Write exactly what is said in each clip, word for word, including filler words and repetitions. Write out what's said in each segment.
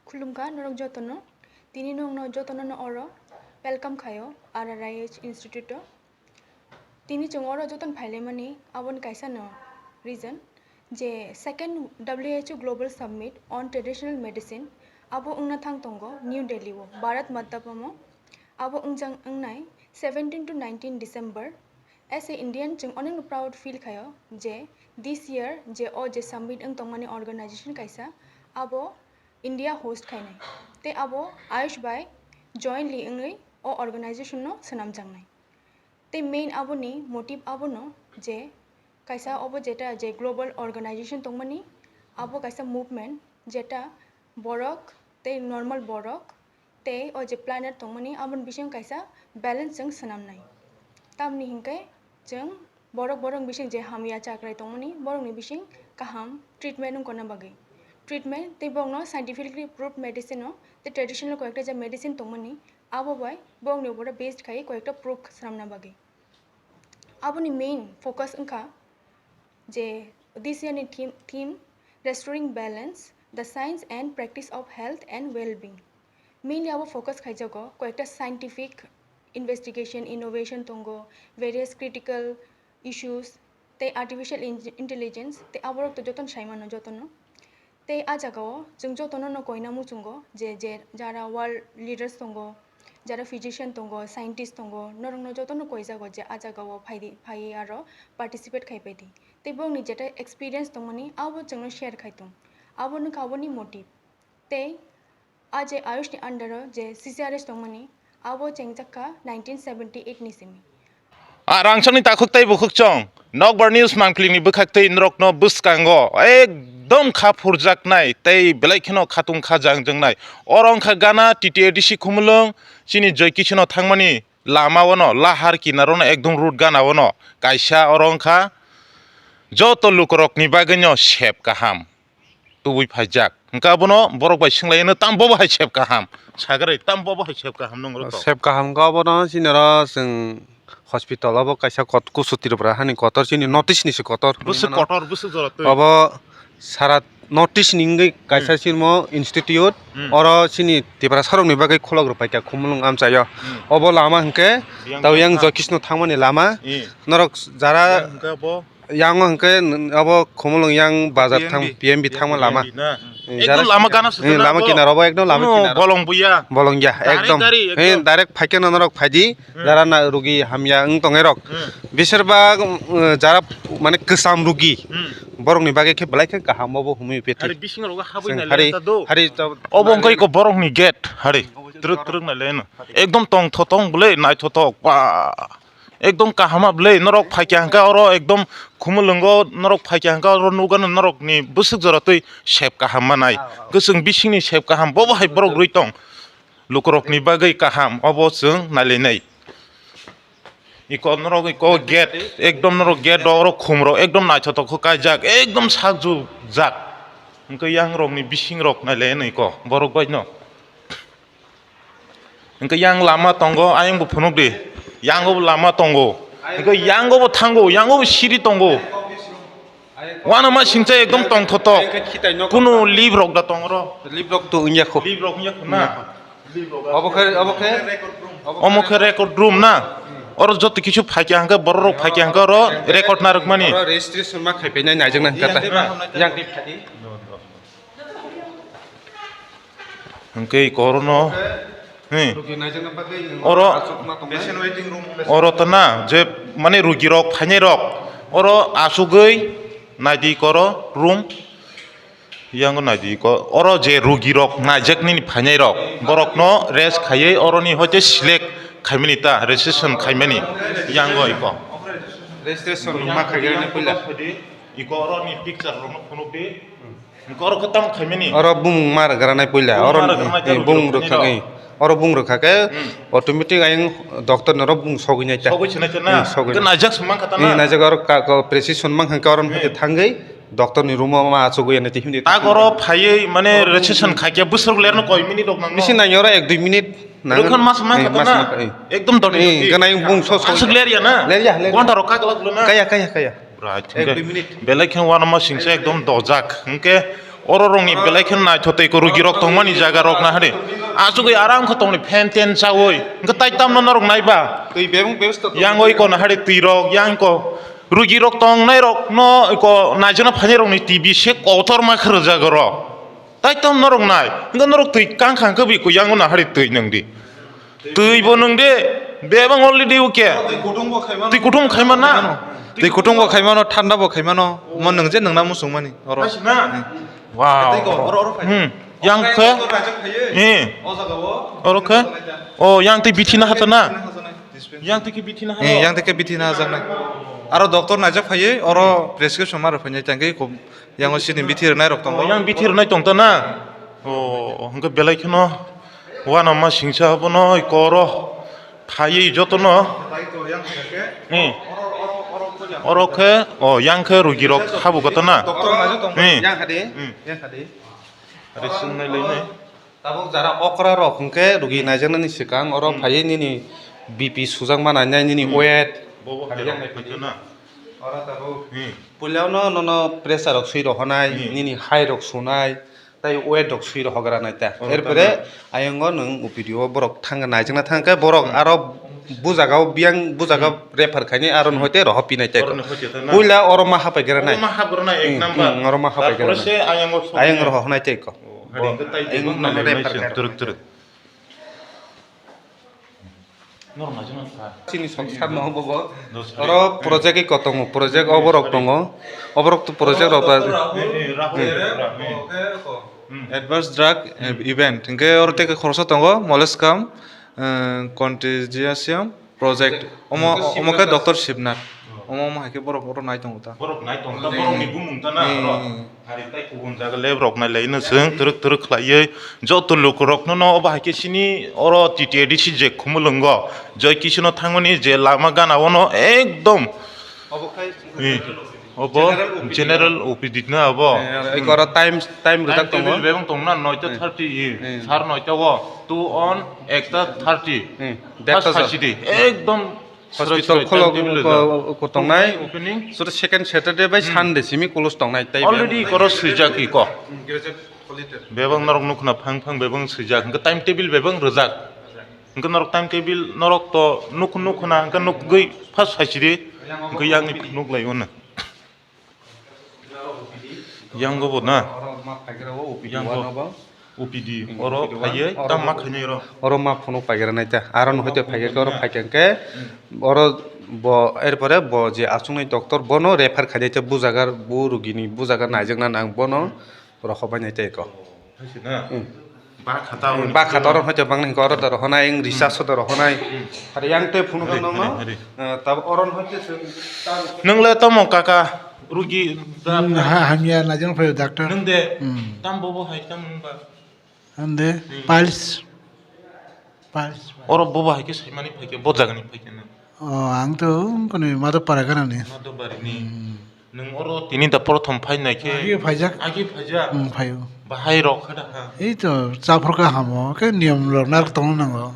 Khulumkha norok jotono, tini nokno jotono no oro welcome khaio R R I H Institute o. Tini chwng oro jotono phailaimani aboni kaisa no reason je second W H O Global Summit on Traditional Medicine abo wngna thang tongo New Delhi o Bharat Mandapam o. Abo wngjak wngnai seventeen to nineteen December. As a Indian, chwng onek no proud feel khaio je this year je o je summit wng tongmani organization kaisa abo India host khainai. Tei abo Ayush bai jointly wngwi o organization no swnamjaknai. Tei main aboni motive abono je kaisa obo jeta je global organization tongmani abo kaisa movement jeta borok tei normal borok tei o je planet tongmani aboni bising kaisa balance chwng swnamnai. Tamni hinkhe chwng borok borok bising je hamya chakrai tongmani borokni bising kaham treatment wngkona bagwi treatment tei borokno scientifically proved medicine o tei traditional koyekta je medicine tongmani abo bai borokni upore based khai koyekta proof swnamna bagwi. Aboni main focus wngkha je this year ni theme, theme Restoring Balance, the Science and Practice of Health and Well-being. Mainly abo focus khaijago koyekta scientific investigation, innovation tongo, various critical issues, tei artificial in- intelligence, tei aborok to jotono saimano jotono. Tei a jagao chwng jotono no koina muchungo je, je jara world leaders tongo, jara physician tongo, scientist tongo, norokno jotono koijago je a jagao phaidi, phaiwi aro participate khai paidi. Tei bongni jeta experience tongmani abo chwngno share khai tong. Abo wngkha aboni motive. Tei a je Ayush ni under o je C C R H tongmani abo chengjak kha nineteen seventy eight ni simi. A rangchakni takhuk tei bukhuk chong. Nokbar News mangpili ni bwkhak tei norokno bwskango ekdom kha phurjaknai tei belai kheno khatung kha jangjaknai. Oro wngkha gana T T A D C Khumulwng chini Joy Kisan o thangmani lama o no lahar kinaro no ekdom road gana o no kaisa oro wngkha joto lukurokni bagwi no sep kaham. Tubui phaijak. Hwnkhe abono borok bai swnglaino, "Tamo bo hai sep kaham?" Sagrai, "Tamo bo hai sep kaham nung rw tong?" Sep kaham khe obono chini oro chwng hospital obo kaisa kot-, kusu Tripura hani kotor chini North East ni se kotor. Bwswk kotor, bwswk jora twi. Obo sara North East ni wngwi kaisa Hmm. chini mo institute. Hmm. Oro chini Tiprasa rokni bagwi khulok rw paikha Khumulwng amchaio. Hmm. Obo lama hwnkhe Biyang tau yang tangkha. Joy Kisan o thangmani lama. Hmm. Norok jara Biyang hwnkhe bo Yang o hwnkhe n-, abo Khumulwng yang bazar thang, P M B. P M B thangma lama. P M B na? Hmm, Ekdom jara-, lama gana se hmm, lama kinaro bo ekdom lama kinaro. Bolong buya. Bolong ya, Direct, ekdom. Direct, Eh, ekdom. Direct phaikhe no norok phaidi, Hmm. jara na rugi hamya wng tongnai rok. Hmm. Bisir ba, uh, jara mane kwcham rugi. Hmm. Borok ni bagwi khe belai khe kaham obo humui peti. Hari bising rogo habui Seng na hari, lenta do. Hari to Obo wngkha iko borok ni gate, hari. Truk truk na leno. Ekdom tong thotong bwle, nai thotok. Ba. Ekdom kaham a bwle, norok phaikha hwnkhe oro ekdom Khumulwngo norok phaikha hwnkhe oro nukgano norokni bwswk jora twi sep kaham manai. Ah, ah. Kwchwng bisingni sep kaham, bobo hai borok rwi tong. Lukurokni bagwi kaham, obo chwng nailainai. Iko norok iko gate, ekdom norok gate rok, oro khum rok ekdom naithotok khe kaijak, ekdom sakjujak. Hwnkhe yang rokni bising rok nailainai iko borok bai no. Hwnkhe yang lama tongo, ayang bo phunuk di. Yango bo lama tongo. Hwnkhe yango bo thango, yango bo siri tongo. Uanama singcha ekdom tongthotok. Kunu lip rok da tong oro. Lip rok to wngya kho. Lip rok wngya kho na? Wngya kho. Obo khe, obo khe, obo Omo khe record room na? Oro joto kisu phaikya hwnkhe, borok rok phaikya hwnkhe oro record narwkmani. Oro registration ma khaipainai naijakna hwnkhe ta. Yang twi phadi. Hwnkhe iko orono, he. Oro, oro tana je mane rugi rok phainai rok, oro asugwi naidi iko oro room, yango naidi iko oro je rugi rok naijak nini phainai rok, borokno rest khaiwi oroni hoite select khaimani ta, registration khaimani yango iko. Registration ma khaigwlani puila. Iko oroni picture rokno phunukdi. Iko oro khe tamo khaimani? Oro bumung ma rwgranai puila. Bumung Oro ma rwgranai khe eh, bumung rwgranai rwkha rok. Eh, oro bumung rwkha khe Hmm. automatic ayang doctor ni oro bumung sogwi nai ta. Sogwi sinai ta na? Eh, sogwi. Khe naijak se mankha ta na? Eh, naijak oro ka, ka, precision mankha khe oro Hmm. thangwi doctor ni room o ma achugwi nai ta himdi. Tak oro phaiwi mane Oro registration bumung khaikhe bwswk lerno koi minute rok nango? Bisi nai oro ek dui minute nango. Rwkhan mas mankha Eh, ta mas na? Mankha, eh. Ekdom doti Eh, doti. Gana ayang bumung so, so. Aswk lerya na? Lerya, lerya. Gonta rok kaglak lo na? Kaya, kaya, kaya. Right, Ek hwnkhe dui minute. Belai khe uanama singcha ekdom dojak. Hwnkhe Oro rokni belai kheno naithotok ko rugi rok tongmani jaga rok na hari. Asugwi aram khe tongni fan ten chawi. Hwnkhe tai tamno norok naiba. Twi bebak bebak to. Yang oi ko na hari twi rok, yang ko rugi rok tongnai rok no ko naijana phainai rokni T V se kotor ma khe rwjak oro. Tai tam norok nai. Hwnkhe norok twi kang kang khe bi ko yang na hari twi nang di. Twi bo nwng de, bebak already okay. Twi kutung bo khaimano. Twi kutung khaimano. Twi kutung bo khaimano, thanda bo khaimano. Mo nwng je nwngna muchungmani oro. Asina? Wow. Tei ko, oro, oro phai. Hmm. Yang khe? Oro phai. Eh. O jaga o. Oro khe? O, yang twi bithi na hata na? Yang twi khe bithi na hata? Eh, yang twi khe bithi na hajaknai. Aro doctor naijak phaiwi, oro prescription ma rw phainai tangwi ko. Yang o sini bithi rwnai rok tongo. Oh, yang bithi rwnai tong ta na? Oh, hwnkhe belai kheno uanama singsa abono eko oro phaiwi jotono. Hmm. Oro khe, oh, yang khe rugi rok habu kata na? Doctor naijak tongo. Hmm. Yang hade, hmm, yang hade. Tabuk jara okra rok hwnkhe rugi naijaknani swkang oro phaiwi nini B P sujak ma nainai, nini weight. Bobo khe rok khaito na? Oro tabuk. Hmm. Puila no nono pressure rok swi rohonai, hmm, nini hai rok sunai, tei weight rok swi rohogra nai ta. Oro erpore tabuk. Ayongo nwng O P D o borok thang naijakna thang khe borok aro bujagao biyang bujagao refer khainai aro no hoite rohopinai tei. Oro no hoite ta na? Puila oro ma hapai gra nai. Oro ma hapgra nai ek number. Hmm, oro ma hapai gra nai. Tarpore se ayongo sok. Ayongo rohonai tei ko. Oh, hari hwnkhe tai tei bang nang nai refer khainai. Twrwk twrwk. Chini song sar no bobo. Oro project iko tongo, project oborok tongo. Oborok to project rok ba. Adverse drug, eh, event. Hwnkhe oro tei khoroksa tongo, moleskam, eh, contagiosium project. Omo, omo khe Doctor Shivnath. Omo, omo hai khe borok oro nai tongo ta. Borok nai tongo ta, borokni bumung ta na oro. Hari tai kubun jaga lab rok nai lai no chwng twrwk twrwk khlaiwi joto lukurokno no obo hai khe sini oro T T A D C je Khumulwngo Joy Kishno thangmani je lama gana ono ekdom. Obo khai. Hmm. Obo general O P D no abo. Eh, oro time, time rijak tongo. Time table bebak tongna noita thirty, eh, sar noita o, two on ekta thirty. Hmm. First phai sidi ekdom. Hospital kholo ko tongnai. Opening. Suru second Saturday bai Sunday simi close tongnai tai. Already koro swijak iko. Bebak norok nukhna phang phang bebak swijak. Hwnkhe time table bebak rwjak. Hwnkhe norok time table norok to nuk nukhna hwnkhe nukgwi first phaisidi. Hwnkhe yang nuklai ono. Yang go bo na? Oro ma phaigra o O P D one o bo. O P D, hmm, oro phaiye, tam ma khainai oro. Oro ma phunuk phaigra nai ta. Aro no hoite phaiga khe oro phaikha khe, hmm, oro bo, erpore bo je achuknai doctor bono refer khainai ta bujagar, bo rugini bujagar naijakna nang bono rohor bai nai ta eko. Hai se na? Hmm. Ba khata, hmm, oro ba khata oro hoite bang nang oro doro honai, hmm, research doro honai. Hmm. Hari yang te phunuk nang no. Hari, hari, hari. Eh, tab oro hoite se tam. Nang le tamo kaka rugi da. Hmm, ha, hamya na jang phayo doctor. Nang de. Hmm. Tam bobo hai tam nang ba. Ande, hmm, piles. Piles. Oro bobo hai khe saimani phaikhe, bo jagani phaikhe nang. Oh, ang to koni Madhopara ganani. Madhopara ni. Hmm. Nwng oro tini da prothom phainai khe. Agi phaijak. Agi phaijak. Hmm, phaio. Bahai rok khada ha. Ei to chaphor ka hamo, khe niyom rok narwk tongna nango. Oh,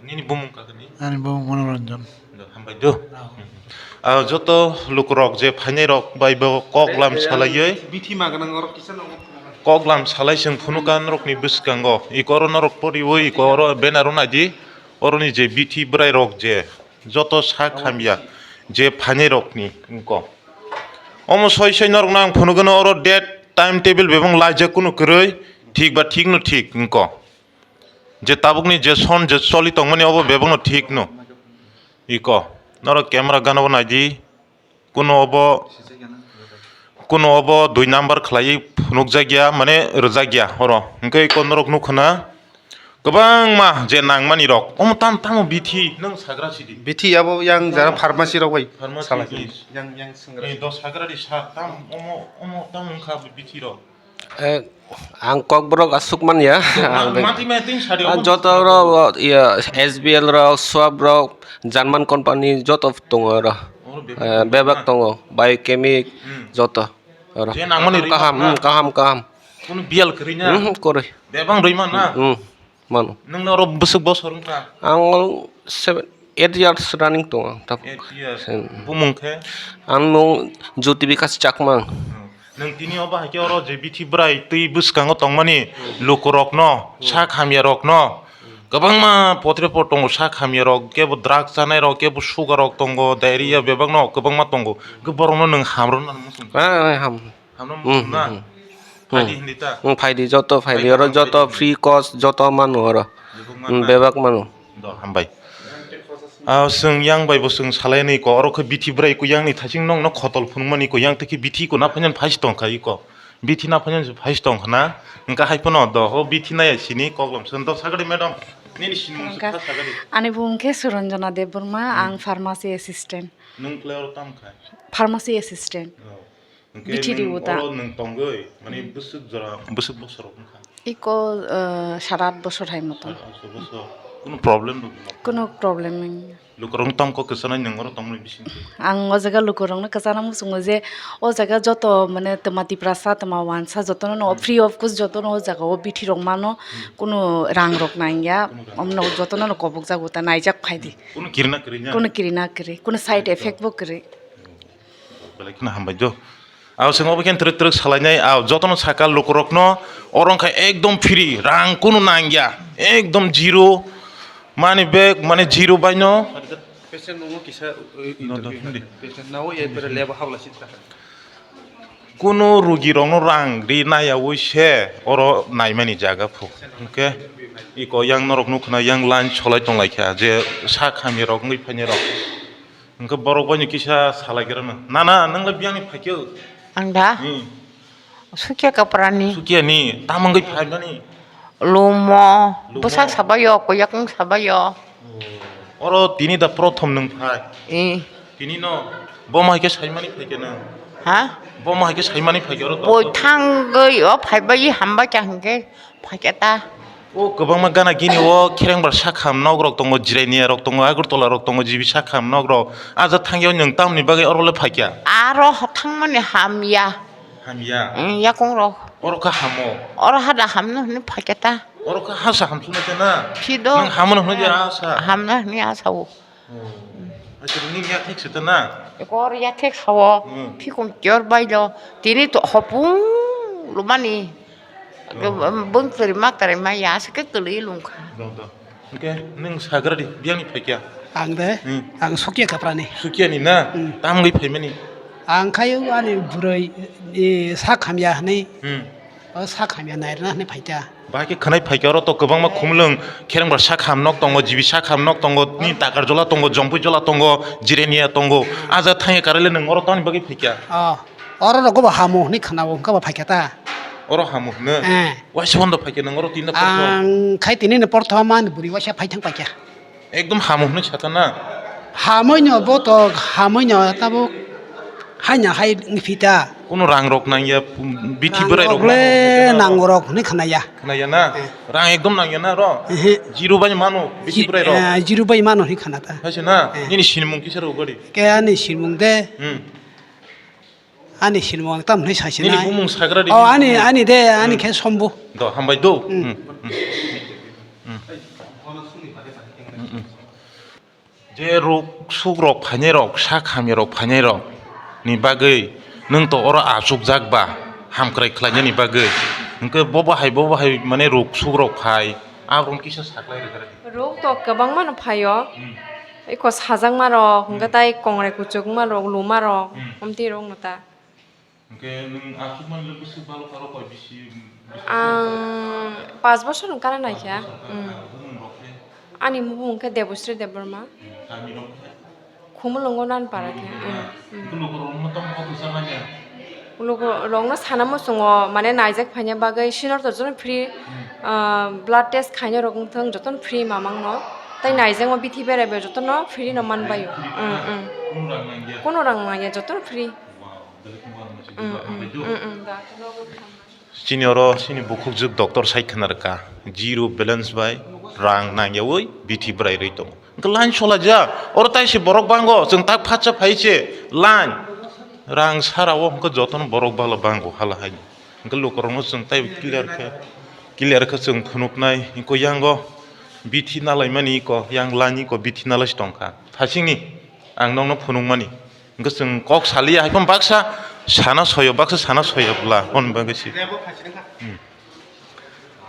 nini bumung kakani? Ani bumung Manoranjan. Do, hambai do. Ah, joto lukurok je phainai rok bai bo kok lam salaiwi. Bithi ma ganang oro kisa no. Kok lam salai chwng phunukha norokni bwskango. Iko oro norok poriwi, iko oro banner o naidi. Oroni je bithi bwrai rok je joto sak hamya je phainai rokni wngkho. Omo soi soi norokno ang phunukgwno oro date time table bebak laijak kunu kwrwi thik ba thik no thik wngkho. Je tabukni je son je choli tongmani obo bebakno thik no. Iko norok camera gana o naidi. Kuno obo, kuno obo dui number khlaiwi phunukjakya, mane rwjakya oro. Hwnkhe eko norok nukhuna kwbangma je nangmani rok. Omo tam tamo bithi nwng sagra sidi. Bithi abo yang jara pharmacy rok bai. Pharmacy salai. Yang, yang swngra. Eh, dos sagra di sa tam omo, omo tam wngkha bithi rok. Eh, ang kokborok aswk manya. Ang mati mati sari ah, obo joto rok, iya, S B L rok, swab rok, German company joto tongo oro. Oro bebak eh, tongo bebak na? Tongo, biochemic, hmm, joto oro. Je nangmani rwi kaham, man na? Hmm, kaham, kaham. Kuno biyal kwrwi na? Hmm, kwrwi. Bebak rwi man na? Hmm, mano. Nwng oro bwswk bosor wngkha? Ang seven, eight years running tongo ang. Eight years. Hmm. Bumung khe? Ang nung Jyoti Bikash Chakma. Hmm. Nwng tini o bahai khe oro je bithi bwrai twi bwskango tongmani lukurokno, sak hamyarokno, kwbangma potre pot tongo, sak hamyarok, kebo drugs chanairok, kebo sugarrok tongo, diarrhea bebakno kwbangma tongo. Hwnkhe borokno nwng hamrwna muchung. Ah, ah, ham. Hamrwna Hmm, muchung na? Hmm, hmm. Phaidi Hmm. hindi ta? Hmm, phaidi, joto phaidi, Phaidi oro hambai joto hindi. Free course, joto manu oro. Bebak Hmm, manu. Bebak manu. Do, hambai. Ah, chwng yang bai bo chwng salaini ko, oro khe bithi bwrai ko yang ni thaching nong no khotol phunukmani ko, yang twi khe bithi ko na phainan phais tong kha iko. Bithi na phainan phais tong khna. Hwnkha hai phano do, o bithi naya sini koklam swn do sagadi madam. Nini sinimung Hwnkha, sukha sagadi. Ani bumung khe Suranjana Debbarma, Hmm. Ang pharmacy assistant. Nwng khlai oro tam khai? Pharmacy assistant. Oh. Hwnkhe Bithi nwng riwo ta. Oro nwng tongwi, mane Hmm. bwswk jora, bwswk bosor wngkha? Iko, uh, sat at bosor hai moto. Sat at bosor. Kuno problem rwgwno? Kuno problem wngya. Lukurokno tamo kok kwchanai nwng oro tongmani bisingtwi? Ang o jaga lukurokno kwchana muchungo je o jaga joto mane twma Tiprasa, twma wansa jotono no Hmm. free of cost jotono o jaga o bithi rok mano Hmm. kuno rang rok nangya. Kuno rang. Omno jotono no kobok jago ta naijak phaidi. Kuno kirina kwrwi ya? Kuno kirina kwrwi, kuno side Naijak. Effect bo kwrwi. Belai kheno hambai do. Aw, chwng obo khe twrwk twrwk salainai, aw, jotono saka lukurokno, oro wngkha ekdom free, rang kunu nangya, ekdom zero, money back, mane zero baino. Patient nungo kisa, uh, No, no, interview hindi. Patient nao, eh, pere lebo habla sit ta. Kunu rugirokno rang ri naiyawi se oro naimani jaga phu. Hwnkhe iko yang norok nukna yang line solai tonglaikha je sak hamyarok wngwi phainairok. Hwnkhe borok bai no kisa salai gra no. Nana, nwng le biyang ni phaikhe? Ang da? Hmm. Sukya kaprani. Sukya ni, tamo wngwi phaimani? Lumo, Lumo. Bwsak sabayo, koyakung sabayo. Oh. Oro tini da prothom nwng phai? Eh. Tini no, bo ma hai khe saimani phaikhe nwng? Ha? Bo ma hai khe saimani phaikhe oro Bo doctor? Thangwi o phaibai hambai kha hwnkhe. Phaikhe ta. O kwbangma gana gini o kherengbar sakham nok rok tongo, Jirania rok tongo, Agartala rok tongo, G B sakham nok rok. Aja thangya nwng tamni bagwi oro le phaikya? Aro thangmani hamya. Hamya? Mm, yakung rok. Oro kha hamo? Oro hada hamno hwnwi phaikya ta. Oro kha hasa hamsuna ta na? Phido. Nwng hamono hwnwi de asa? Hamno hwnwi asa o. Oh. Acha, nini yathek se ta na? Ekor yathek sao. Hmm. Phikung kiyor bailo. Tini to hopung lumani. Hmm. Bung teri mak teri ma ya se ke keli lungkha. Dong, dong. Oke, neng sagra di, biang ni phaikya? Ang de, Hmm. Ang Sukya Kaprani. Sukya ni na? Hmm. Tam gwi phaimani? Ang khayo ani buroi, e, sak hamya hwnwi. Hmm. O sak hamya nairwna hwnwi phaikha. Bahai khe khwnai phaikha, oro to kwbangma khumulwng kherengbar sak ham nok tongo, G B sak ham nok tongo, ni Takarjola tongo, Jompui jola tongo, Jirenia tongo. Ah jaga thangya karwi le nwng oro tamni bagwi phaikha? Oh, oro rogo bo hamo hwnwi khwnao, hwnkhe bo phaikha ta? Oro hamo hwno? Eh. Waisa bondo phaikha nwng oro tini portho? Ang khai tini no portho ma ni bwrwi waisa phai thang paikha. Ekdom hamo hwnwi sata na? Hamoi no bo to, hamoi no tabuk haina hai wngphi ta. Kuno rang rok nangya, bithi bwrai rok le nang rok hwnwi khwnaya. Khwnaya na? Eh. Rang ekdom nangya na ro? Ehe. Zero bai mano, bithi bwrai rok? Eh, zero bai mano hwnwi khwna ta. Hai se na? Eh. Nini sinimung kisa rw gari? Ke ani sinimung de. Hmm. Ani sinimung ang tam hwnwi sa sinai. Nini bumung sagra di. Oh, ani, ani de, ani Hmm. khe Sombu. Do, hambai do. Hmm. Hmm, hmm. Hmm. Hmm, hmm. Je ruk suk rok phainai rok, sak hamya rok phainai rok ni bagwi nwng to oro achuk jak ba, hamkrai khlainani bagwi. Hwnkhe bo bahai, bo bahai mane ruk suk rok phai, aborok kisa saklai rwgwlai. Ruk to kwbangma no phaio. Hmm. Eko sajakma rok, hwnkhe Hmm. tai kongrai kuchukma rok, luma rok, Hmm. omtwi rok no ta. Hwnkhe nwng achukmani le bwswk balo karo koi bisi, bisi Ang pas bosor ni kara naikha. Pas bosor kara Hmm. naikha. Bumung rok khe? Ani bumung khe Debosri Debbarma. Hmm. Kami rok khe? Khumulwngo nan para khe. Khumulwngo na? Hmm. Hmm. Hwnkhe lukurokno tamo kok kwchangmani? Lukurokno sana muchungo, mane naijak phaina bagwi sinor to jono free, Hmm. ah, blood test khaina rok wngthang jotono free mamang no. Tai naijakma bithi berai bai jotono free no man baio. Free Hmm, na? Hmm. Kunu rang nangya? Kunu rang nangya, jotono free. Wow, belai kheno uanama se Mm, duha mm, hambai do. Mm, mm, da, khe nogo thangnai. Chini oro chini bukhukjwk doctor sai khna rwkha, zero balance bai rang nangyawi bithi bwrai rwi tongo. Hwnkhe line solajak, oro taisi borok bango, chwng tak phatsa phai se line. Rang sara o hwnkhe jotono borok bala bango hala haino. Hwnkhe lukurokno chwng tei clear khe, clear khe chwng phunuknai, hwnkhe yango bithi nalaimani iko, yang line iko bithi nalai se tongkha. Thachingni ang nokno phunukmani. Hwnkhe chwng kok saliya, hai phano baksa Sana soyo, baksa sana soyo bla, hwn bagwi si. Hmm.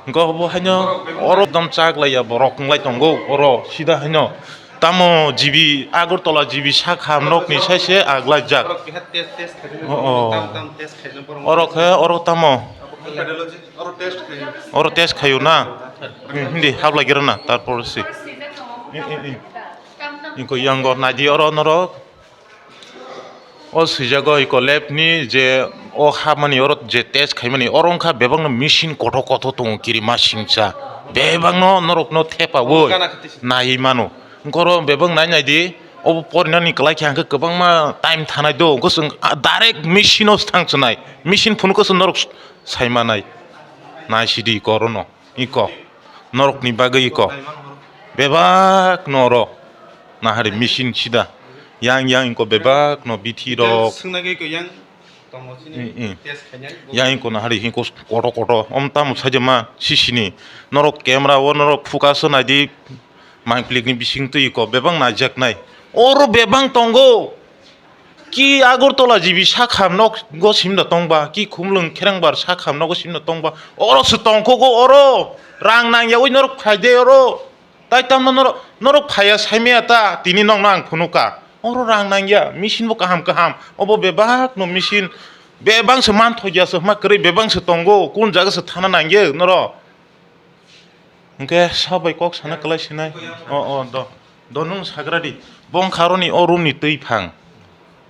Hwnkhe obo haino oro ekdom chak laiya borok wnglai tongo, oro sida haino. Tamo G B, Agartala G B sakha nokni sai se aglai jak. Borok keha test, test khaijak, oh, oh, tam tam test khaijak borok. Oro khe, oro tamo? Oro test khaijak. Oro test khaio na? Hmm, hindi, hablai gero na, tarpor si. Eh, eh, eh. Inko yango naidi oro norok. O swijago iko lab ni je o hapmani oro je test khaimani oro wngkha bebakno machine kothok kothok tongo kirima singcha bebakno norokno thepawi naiwi mano. Wngkha oro bebak nai naidi obo porinani kwlai khe hwnkhe kwbangma time thanai do wngkha chwng direct machine o thang chwnai machine phunukhe chwng norok saimanai naisidi iko orono. Iko, norokni bagwi iko. Bebak no oro. Nahari machine sida. Yang yang iko bebak no bithi rok. Swngna gwi ko yang tongo chini. Mm, mm. Test khainai. Yang iko nahari hiko koto koto. Om tamo sajama sisini. Norok camera o norok focus o naidi. Mangplik ni bising twi iko bebak naijaknai. Oro bebak tongo. Ki Agartala G B sakha nogo simda tongba, ki Khumlwng Kherangbar sakha nogo simda tongba, oro se tongkhogo oro, rang nangyawi norok phaide oro, tai tamno norok, norok phaiya saimaya ta, tini nokno ang phunuka, oro rang nangya, machine bo kaham kaham, obo bebak no machine, bebak se manthokya se hwnma kwrwi, bebak se tongo, kun jaga se thana nangya norok. Hwnkhe sabai kok sana kwlai sinai. O, o, do. Do nwng sagra di. Bo wngkha aroni o room ni twi phang.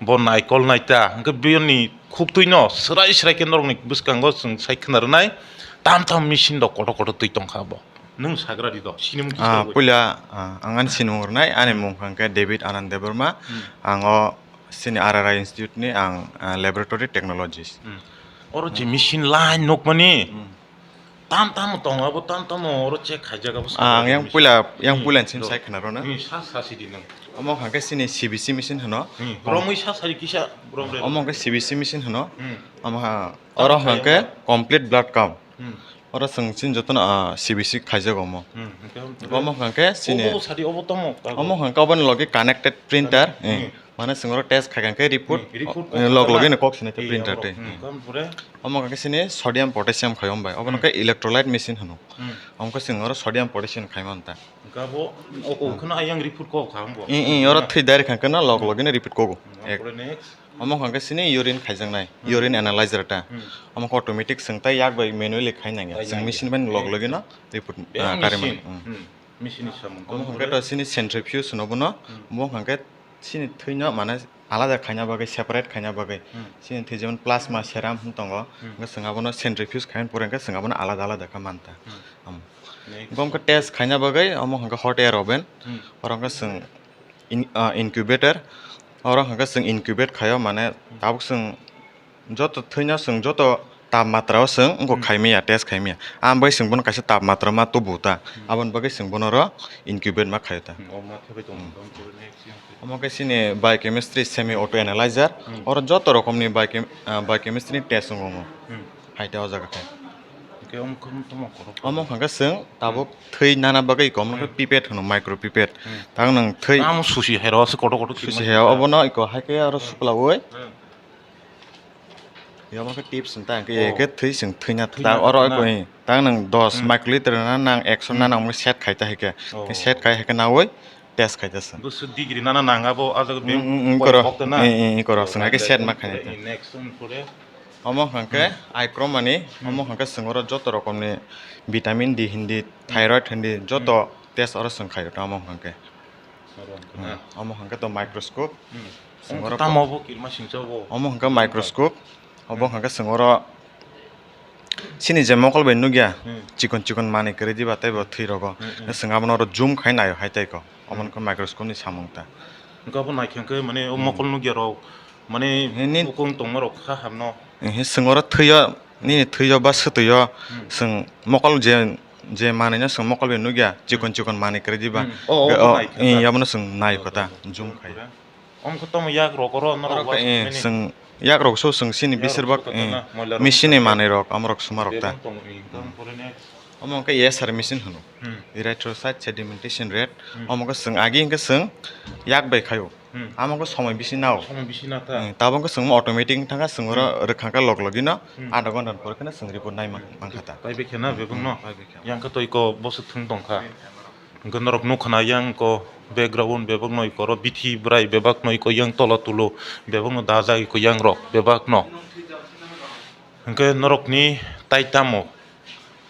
Bo naikol naita. Hwnkhe bini khuk twi no swrai swrai khe norokni bwskango chwng sai khna rwnai. Tam tam machine rok kotor kotor twi tongkha bo. Nwng sagra di do. Sinimung kisa rwgwi. Ah, puila, ah, ang ani sinimung rwnai. Ani mung hwnkhe David Anand Debbarma. Hmm. Ang o sini R R I Institute ni ang, ah, laboratory technologist. Hmm. Oro je machine line nukmani. Hmm. Tam tamo tongo, abo tam tamo oro check khaijak, abo. Ah, ang yang puila, yang puila sim sai khna rw na. Hmm, sa, sa sidi nang. Omo hwnkhe sini C B C machine hwno. Hmm, romwi sa sari kisa, rom re. Omo hwnkhe C B C machine hwno. Hmm. Omo ha, oro hwnkhe complete blood count. Hmm. Oro chwng chini jotono, ah, C B C khaijak omo. Hmm, hwnkhe, hwnkhe. Omo hwnkhe sini. Obo sadi, obo tamo. Omo hwnkhe oboni logi connected printer. Hmm. Eh. Mane chwng oro test khai khe report, hmm, report, eh, log logi no kok sinai te printer te. Hmm, hmm. Omo khe sini sodium potassium khai om bai. Obo khe electrolyte machine hwno. Hmm. Omo khe chwng oro sodium potassium khai man ta. Hwnkhe abo o kok kheno ayang report kok kha bo. I, i, oro thwi direct kha khe no log logi no report kogo. Hmm, omo khe sini urine khaijaknai, hmm, urine analyzer ta. Hmm. Omo khe automatic chwng tai yak bai manually khai nangya. Chwng machine bai log logi no report, ah, kari mano. Hmm. Machine ni samung. Omo hwnkhe to sini centrifuge hwno bono. Hmm. Omo hwnkhe Chini thwino mane alada khaina bagwi, separate khaina bagwi, hmm, chini thwi jemon plasma, serum hwn tongo, hmm, hwnkhe chwng abono centrifuge khaina pore hwnkhe chwng abono alada alada khe manta. Hmm. Next. Bo wngkha test khaina bagwi, omo hwnkhe hot air oven, hmm, oro hwnkhe chwng in-, ah, incubator, oro hwnkhe chwng incubate khaio, mane, hmm, tabuk chwng Joto thwino chwng joto tapmatra o chwng wngkha, hmm, khaimaya, test khaimaya. Ang bai chwng bono kaisa tapmatra ma tubu ta. Hmm. Aboni bagwi chwng bono ro incubate ma khaio ta. Hmm, o ma khe bai tongo, hmm, tong khe next yang khe. Omo khe chini biochemistry semi auto analyzer. Hmm. Oro joto rokomni biochem-, ah, biochemistry ni test wngo omo. Hmm. Hai ta o jaga khe. Hwnkhe omo khe tamo korok. Omo hwnkhe chwng tabuk, hmm, thwi nana bagwi kom, hmm, pipet hwno, micro pipet. Hmm. Tang nwng thwi. Tamo susi hai ro se kotor kotor susi hai obono iko hai khe aro, hmm, suklaui. Hmm. Yamo khe tips wng ta, hwnkhe, oh, khe thwi chwng thwina ta, thwina oro ta na? Oi, tang nwng dos, hmm, microliter na nang, ekso na, hmm, nang, set khai ta hai khe. Oh. Khe set khai hai khe naui test khai ta chwng. Dos degree na na nang abo, ah jaga, hmm, hmm, hmm, koro. Kok ta na? Eh, eh, eh, koro, oh, chwng hai khe set ma khai ta. Next one pore. Omo hwnkhe, hmm, ichromani, hmm, omo hwnkhe chwng oro joto rokomni vitamin D hindi, thyroid hindi, joto, hmm, test oro chwng khaio ta omo hwnkhe. Oro hwnkhe na? Hmm. Omo hwnkhe to microscope. Hmm. Chwng oro tamo bo kirma singcha bo. Omo hwnkhe microscope. Obo, hmm, hwnkhe chwng oro chini je mokol bai nukya, hmm, chikon chikon manwi kwrwi diba tei bo thwi rogo. Hmm, hmm. Chwng abono oro zoom khai naio hai tei ko. Omo, hmm, wngkha microscope ni samung ta. Wngkha bo naikhe hwnkhe mane o, hmm, mokol nukya rok mane, he, ni bukung tongma rok kha hamno. He, chwng oro thwio. Nini thwio ba swtwio, hmm, chwng mokol je, je manwino chwng mokol bai nukya, chikon, hmm, chikon manwi kwrwi diba. Hmm. O, o, o, o, nai kha, eh, abono chwng nai kha ta, zoom khai. Omo khe tamo yak rok oro norok, oro khe, eh, chwng yak rok so chwng chini yak rok besir bak, so khe, eh, na, moila rok machine ni manwi rok, amorok suma rok ta. Bebak tongo, eh, hmm, tamo pore next. Omo khe E S R machine hwno. Hmm. Erythrocyte sedimentation rate. Hmm. Omo khe chwng agi hwnkhe chwng yak bai khaio. Hmm. Amo khe somoi bisi nao. Somoi bisi na ta. Hmm, tabuk khe chwng automatic thangkha, chwng oro Hmm. rwkha khe log logino Hmm. adha ghonta ni pore kheno chwng report nai man-, mankha ta. Pai bekhe na bebak no. Hmm, pai bekhe. Yang khe toi ko boswk thwng tongkha. Hwnkhe norok nukha na yang ko background bebak no iko oro bithi bwrai bebak no iko yang tola tulo bebak no dajak iko yang rok bebak no. Hwnkhe norokni tai tamo?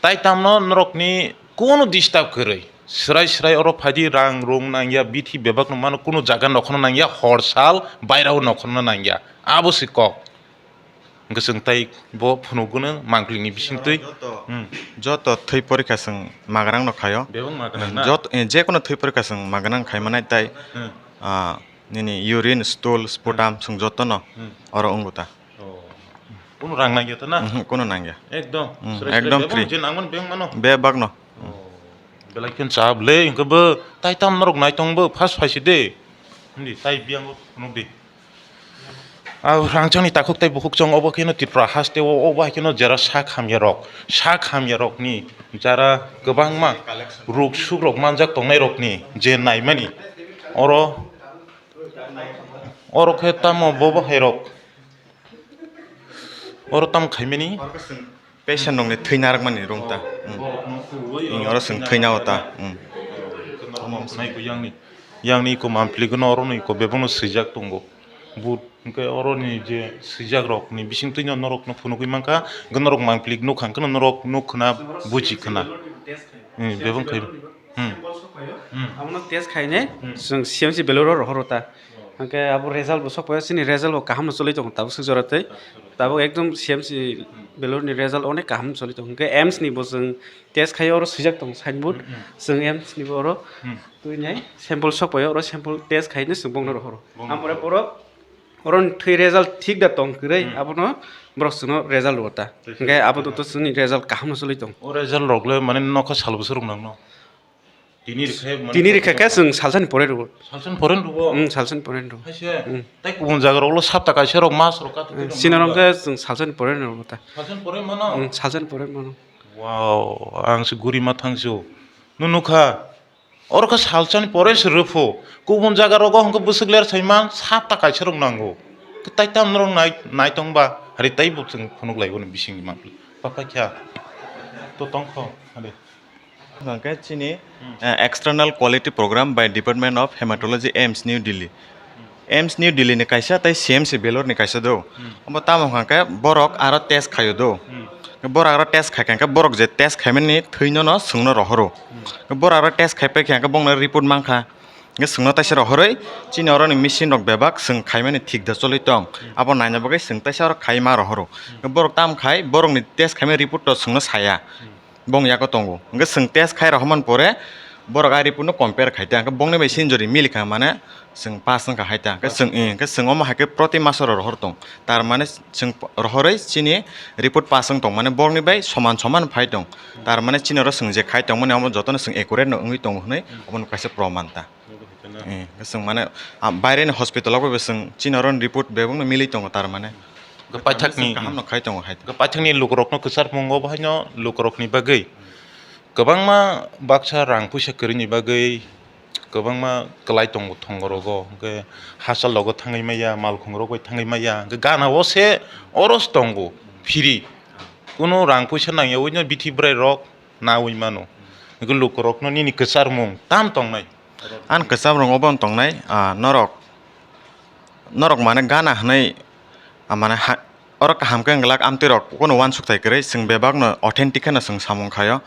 Tai tamno norokni kunu disturb kwrwi. Swrai swrai oro phaidi rang rung nangya, bithi bebakno mano, kunu jaga nokhorno nangya, hor sal bairao nokhorno nangya. Abo se kok. Hwnkhe chwng tai bo phunukgwno mangplikni bisingtwi. Joto, Hmm. joto thwi porikha chwng magrang no khaio. Bebak magrang Hmm, na? Jot-, eh, jekono thwi porikha chwng magrang khai manai tai, Hmm. ah, nini urine, stool, sputum Hmm. chwng jotono Hmm. oro wngo ta. Oh. Kunu rang nangya ta na? Mhm, kunu nangya. Ekdom. Hmm, Srai srai ekdom bebak free. Je nangmani bebak mano. Bebak no. Oh. Belai khe chap le, hwnkhe bo tai tam norok naitong bo first phaisi de. Hindi tai biyango phunuk di. Au rangchakni takhuk tai bukhuk chwng obo kheno Tripura haste o, obo hai kheno jera sak hamya rok, sak hamya rokni jara kwbangma ruk suk rok manjak tongnai rokni je naimani oro, oro khe tamo bobo hai rok. Oro tamo khaimani? Oro khe chwng patient rokni thwi narwkmani room ta. Hmm. Borokno kuwi Hmm, oro chwng thwi nago ta. Hmm. Nai ko yangni, yangni ko mampli gano oro ni ko bebakno swijak tongo. But hwnkhe oro ni je swijak rokni bisingtwi no norokno phunugwi mankha, hwnkhe norok mampli nukha, hwnkhe norok nuk khna, buji khna. Hmm, bebak khai. Hmm. Sample sokphaio. Hmm. Abono test khainai Hmm. chwng C M C Bellour-o rohoro ta. Oh. Hwnkhe abo result bo sokphaio, chini result bo kaham no choli tongo tabuk swk jora tei. Tabuk ekdom C M C Hmm. Bellour ni result onek kaham no choli tongo. Hwnkhe A I I M S ni bo chwng test khaio, oro swijak tongo signboard. Hmm, hmm. Chwng A I I M S ni bo oro Hmm. twi nai sample sokphaio, oro sample test khainai chwng bongno rohoro. Bongno Ampore rohoro. Borok Oro ni thwi result thik da tong kwrwi, Hmm. abono borok chwngno result rwo ta. Tei Hwnkhe abo to, to chwngni result kaham no choli tong. O result rok le mane nokha sal bwswk rwk nang no? Tini rwkhe mane Tini rwkha khe chwng salsani pore rwo. Salsani pore rwo? Hmm, salsani pore rwo. Hai se? Hmm. Tei kubun jaga rok lo sapta kaisa rok mas rok kati Hmm, twi rok Sinarok nang khe chwng salsani pore rwo ta. Salsani pore mano? Hmm, salsani pore mano. Wow, ang se guri ma thang se o. Nung nukha? Oro khe salsani pore se rwphu. Kubun jaga rogo hwnkhe bwswk ler saiman sapta kaisa rok nango. Khe tai tam norok nai, naitong ba? Hari tai bo chwng phunuk lai bono bisingni mampli. Papa kha. To tongkho. Hari. Hwnkhe chini, Hmm. eh, External Quality Program by Department of Hematology, A I I M S New Delhi. A I I M S New Delhi ni kaisa tei C M C Bellour ni kaisa do. Hmm. Omo tamo hwnkha khe borok aro test khaio do. Hmm. Borok aro test khai kha khe borok je test khaimani thwino no chwngno rohoro. Hmm. Borok aro test khai pai kha khe bongno report mankha. Hwnkhe chwngno taisa rohorwi chini oro ni machine rok bebak chwng khaimani thik da choli tong. Hmm. Abo naina bagwi chwng taisa oro khai ma rohoro. Hmm. Borok tam khai borok ni test khaimani report to chwngno saya. Hmm. Bong yago tongo. Hwnkhe chwng test khai rohormani pore borok a report no compare khai ta. Hwnkhe bongni bai sinjori mili kha mane chwng pass wngkha hai ta. Hwnkhe chwng, eh, hwnkhe chwng omo hai khe proti maso ro rohor tong. Tar mane chwng rohorwi chini report pass wng tong mane borokni bai soman soman phai tong. Tar mane chini oro chwng je khai tong mani omo jotono chwng accurate no wngwi tongo hwnwi obono kaisa proman ta. Eh, hwnkhe chwng mane, ah, baireni hospital o bai chwng chini oro report bebakno milwi tongo tar mane. Hwnkhe paithakni, Chwng kaham no khai tongo hai. Hwnkhe paithakni lukurokno kwcharmungo bo haino lukurokni bagwi kwbangma baksa rang puisa kwrwini bagwi kwbangma kwlai tongo thongorogo. Hwnkhe hachal rogo thangwi maya, malkhungrok bai thangwi maya. Hwnkhe gana o se oro se tongo, free. Kunu rang puisa nangyawi no bithi bwrai rok nawi mano. Hwnkhe lukurokno nini kwcharmung tam tongnai. Ani kwcham rwng obo wng tongnai, ah, norok, norok mane gana hwnwi, ah, mane ha, oro kaham khe wng glak amtwi rok, bono uansuk thai kwrwi, chwng bebak no authentic kheno chwng samung khaio.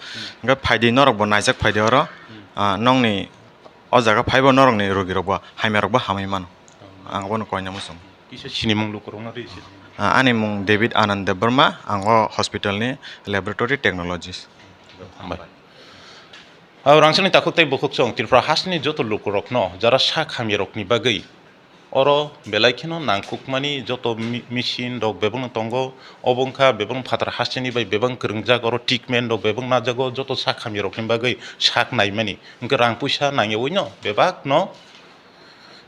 Hwnkhe phaidi norok bo naijak phaidi oro, ah, nokni o jaga phaibo norokni rogi rok bo hamya rok bo hamwi mano. Ang bono koina muchung. Kisa sinimung lukurokno rw se. Ah, ani mung David Anand Debbarma, ang o hospital ni laboratory technologist. Hambai. Abo rangchakni takhuk tei bukhuk chwng Tripura hasteni joto lukurokno jara sak hamyarokni bagwi oro belai kheno nangkukmani joto mi-, machine rok bebakno tongo. Obo wngkha bebakno phatar hasteni bai bebak kwrwngjak, oro treatment rok bebak najago, joto sak hamyarokni bagwi sak naimani. Hwnkhe rang puisa nangyawi no bebakno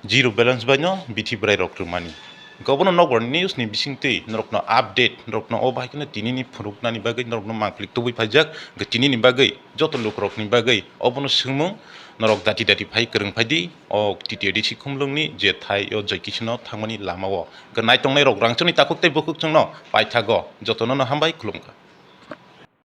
zero balance bai no bithi bwrai rok rwmani. Hwnkhe obono nokbar news ni bisingtwi norokno update, norokno o bahai kheno tinini phunuknani bagwi norokno mangpili tubui phaijak. Hwnkhe tinini bagwi joto lukurokni bagwi obono swngmung norok dati dati phai kwrwng phaidi o T T A D C khumlwngni je thai o Joy Kisano thangmani lamao. Hwnkhe naitongnai rok rangchakni takhuk tei bukhuk chwngno paithago jotono no hambai khulumkha.